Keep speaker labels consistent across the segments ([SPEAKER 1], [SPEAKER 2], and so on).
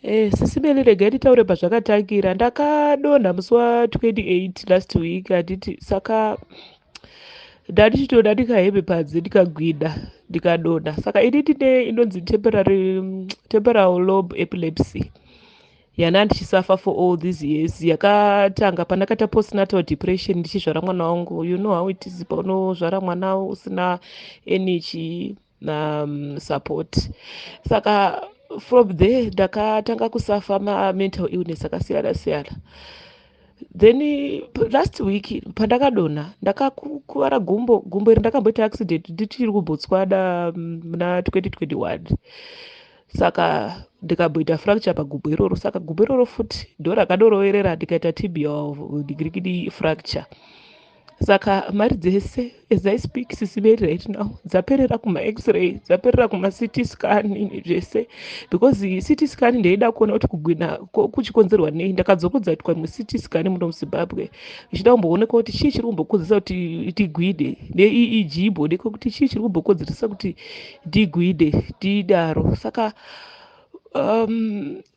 [SPEAKER 1] Sisi Meli, regai nditaure pazvakatangira. Ndakadonha musi wa28 last week, handiti? Saka ndandichitoda ndikahembe panze, ndikagwida, ndikadonha. Saka ini ndine inonzi temporal lobe epilepsy yana ndichisuffer for all these years. Yakatanga pandakaita postnatal depression ndichizvara mwana wangu. You know how it is paunozvara mwana usina any chi support. Saka from there ndakatanga kusuffer mamental illness akasiyana siyana. Then last week pandakadonha, ndakakuvara gumbo. Gumbo iri ndakamboita accident ndichiri kuBotswana muna 2021. Saka ndikamboita fracture pagumbo iroro. Saka gumbo iroro futi ndo rakadoroverera, ndikaita tibial ndigirikidi fracture. Saka mari dzese, as I speak, Sisi Meli, right now dzaperera kumaX-ray, dzaperera kumaCT scan zvese, because CT scan ndeida kuona kuti kugwina kuchikonzerwa nei. Ndakadzokodza kuitwa muCT scan muno muZimbabwe, ichida kumboonekwa kuti chii chiri kumbokonzeresa kuti tigwide, neEEG imboonekwa kuti chii chiri kumbokonzeresa kuti ndigwide ndidaro. Saka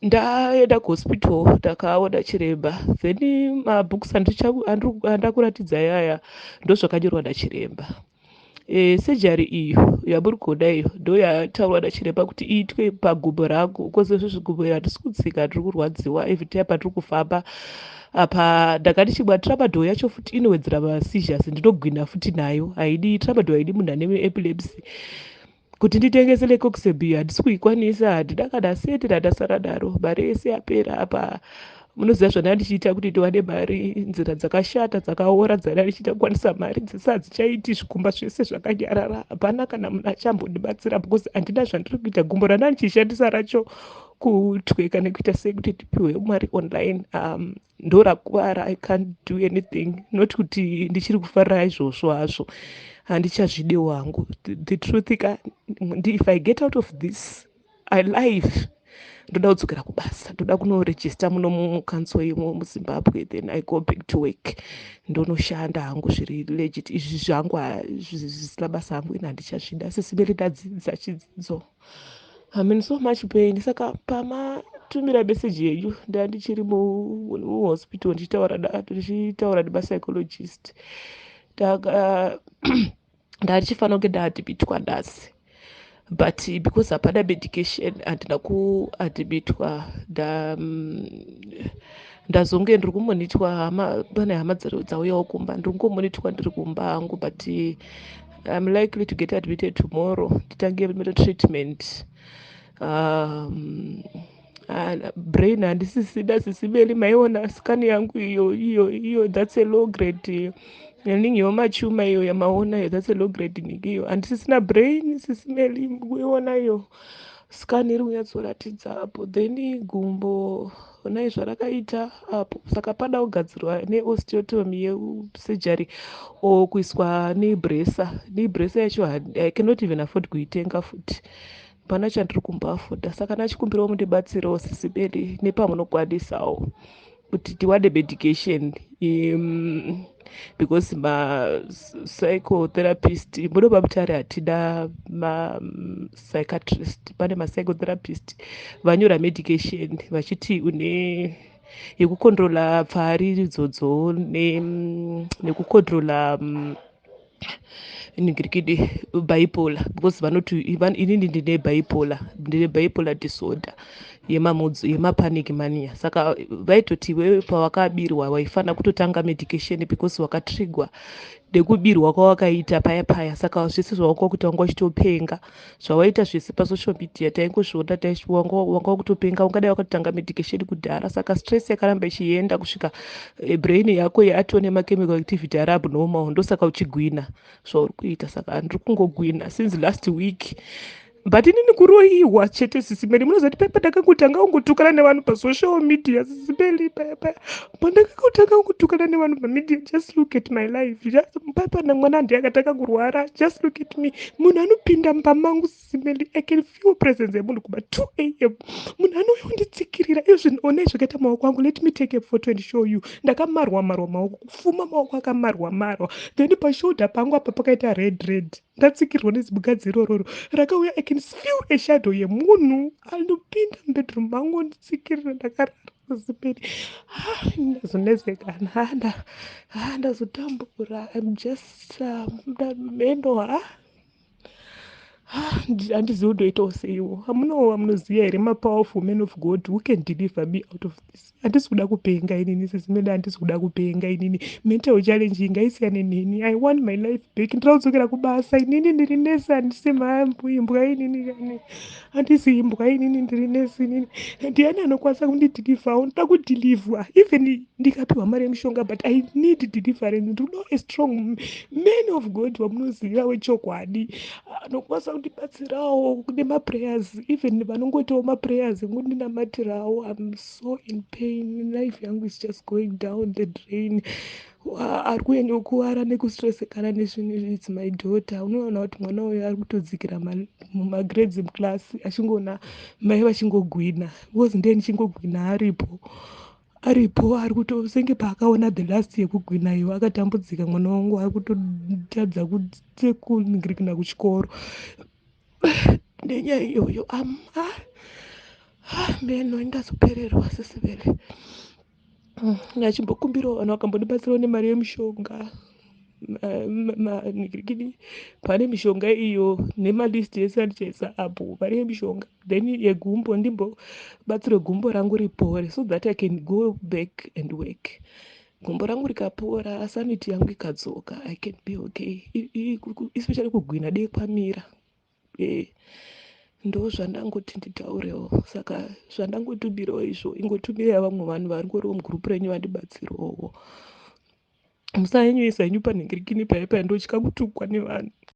[SPEAKER 1] ndaenda kuhospital, ndakaona chiremba. Then mabooks andakuratidza aya ndo zvakanyorwa nachiremba. Surgery iyo yamuri kuona iyo ndo yataurwa nachiremba kuti iitwe pagumbo rangu, because izvozvi gumbo iri handisi kutsika, ndiri kurwadziwa every time pandiri kufamba. Apa ndanga ndichimwa tramadol yacho futi, inowedzera maseizures, ndinogwina futi nayo. Haidi tramadol, haidi munhu ane epilepsy. Kuti nditengese celecoxib handisi kuikwanisa, handina kana senti randasara naro, mari yese yapera. Apa munoziva zvandanga ndichiita kuti ndiwane mari, nzira dzakashata dzakaora dzandanga ndichiita kukwanisa mari dzese hadzichaiti. Zvikumba zvese zvakanyarara, hapana kana munhu achambondibatsira because handina zvandiri kuita. Gumbo randanga ndichishandisa racho kutweka nekuita sei kuti ndipiwe mari online, ndorakuvara. I can't do anything. Not kuti ndichiri kufarira izvozvo hazvo, handichazvidiwo hangu. The truth ka, if I get out of this alive, ndoda kudzokera kubasa, ndoda kunoregister muno mucouncil imo muZimbabwe, then I go back to work, ndonoshanda hangu zviri legit. Izvi zvangu zvisina basa hangu ini handichazvida. Sisi Meli, ndadzidza chidzidzo. I'm in so much pain. Saka pamatumira meseji yenyu, ndandichiri muhospital ndichitaura nemapsychologist. Ndandichifanira kunge ndaadmitwa nhasi, but because hapana medication, handina kuadmitwa. Ndazonge ndiri kumonitwa hama, pane hama dzauyawo kumba, ndiri kungomonitor ndiri kumba hangu, but I'm likely to get admitted tomorrow, nditange treatment. Brain handisisina. Sisi Meli, maiona scan yangu iyo iyo iyo, that's a low grade ningiyo machuma iyo yamaona iyo, that's a low grade ningiyo. Handisisina brain, Sisi Meli, kuiona iyo scan iri kunyatsoratidza apo. Then gumbo, onai zvarakaita apo. Saka pada kugadzirwa neosteotomy yesurgery or kuiswa nebrace. Nebrace yacho I cannot even afford kuitenga futi, pana chandiri kumboafforda. Saka ndachikumbirawo mundibatsirewo, Sisi Meli, nepamunokwanisawo kuti tiwane medication, because mapsychotherapist muno paMutare hatina mapsychiatrist, pane mapsychotherapist. Vanyora medication vachiti une yekucontrola pfari idzodzo nekucontrola ningirikidi bipolar, because vanoti inini ndine bipolar, ndine bipolar disorder yemamoods, yemapanic mania. Saka vaitoti iwewe pawakabirwa waifanira kutotanga medication because wakatriggerwa nekubirwa kwawakaita paya paya. Saka zvese zvawanga kuita, wanga uchitopenga. Zvawaita zvese pasocial media taingozviona, wanga wakutopenga. Ungadai wakatotanga medication kudhara. Saka stress yakaramba ichienda kusvika brain yako yatone nemachemical activity ari abnormal, ndosaka uchigwina zvauri kuita. Saka ndiri kungogwina since last week, but inini kuroyiwa chete. Sisi Meli, munozati pai pandakangotanga kungotukana nevanhu pasocial media, Sisi Meli, paya paya pandakangotanga kungotukana nevanhu pamedia, just look at my life. Just pai pana mwana handi akatanga kurwara, just look at me. Munhu anopinda mumba mangu, Sisi Meli, I can feel presence yemunhu kuma 2 a.m. Munhu anouya kunditsikirira izvi. Onai zvakaita maoko angu. Let me take a photo and show you. Ndakamarwa marwa maoko, kufuma maoko akamarwa marwa. Then pashoulder pangu apa pakaita red red, ndatsikirwa nezimukadzi irororo rakauya. I can feel a shadow yemunhu anopinda mubedroom mangu onditsikirira ndakarara kuzibhedi. Ndazonetsekana, ndazotambura. I'm just mendo ha, handizivi kundoitawo seiwo. Hamunawo vamunoziva here, mapowerful men of God who can deliver me out of this? Handisi kuda kupenga inini, Sisi Melly, handisi kuda kupenga inini. Mental challenge ingaisiyane neni. I want my life back. Ndira kudzokera kubasa inini. Ndiri nesi, handisi imbwa inini kani, handisi imbwa inini, ndiri nesi inini. Ndiani anokwanisa kundideliverwo? Ndoda kudeliverwa, even ndikapiwa mari yemushonga, but I need deliverance. Ndinoda a strong man of God wamunoziva wechokwadi anokwanisa kundibatsirawo nemaprayers, even vanongoitawo maprayers ekundinamatirawo. I'm so in pain. Life yangu is just going down the drain. Ari kunyanya kukuvara nekustressekana nezvinhu izvi, it's my daughter. Unoona kuti mwana uyu ari kutodzikira mumagrades muclass, achingoona mai vachingogwina, because ndiye ndichingogwina aripo aripo. Ari kutosenge paakaona the last yekugwina iyo, akatambudzika. Mwana wangu ari kutotadza kuningirikina kuchikoro nenyaya iyoyo. Am meno, indazopererwa, Sisi Melly. Ndachimbokumbirawo vanhu vakambondibatsirawo nemari yemushonga. Ningirikini, pane mishonga iyo nemalist ese andichaisa apo, mari yemishonga, then yegumbo, ndimbobatsirwe gumbo rangu ripore so that I can go back and work. Gumbo rangu rikapora, sanity yangu ikadzoka, I can be okay, especially kugwina dei kwamira. Ndo zvandangoti nditaurewo. Saka zvandangotumirawo izvo, ingotumirai vamwe vanhu varingoriwo mugurupu renyu vandibatsirewo. Musanyanyoisa henyu panhingirikini paya paya, ndotya kutukwa nevanhu.